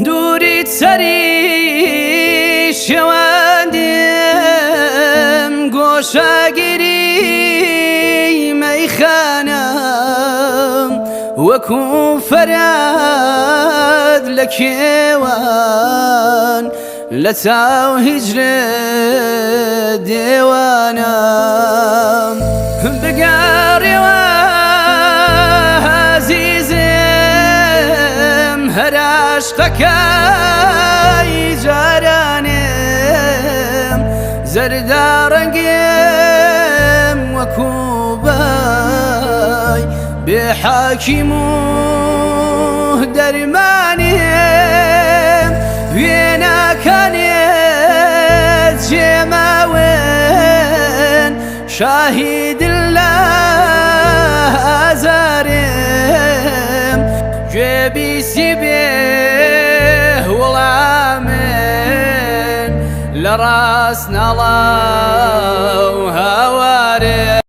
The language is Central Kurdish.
دووری سەری شێواندم گۆشەگیری مەیخانەم وەکو فەراد لە کێوان لە چاو هیجرێ دێوانم بگەڕێوە ئازیزم هەر عەشقەکەی جارانم زەردا ڕەنگم وەکو بای بێ حاکیم و دەرمانیم وێنەکانت جێماون شاهیدن لە ئازارم گوێبیسی بێ وەڵامن لە ڕاست ناڵە.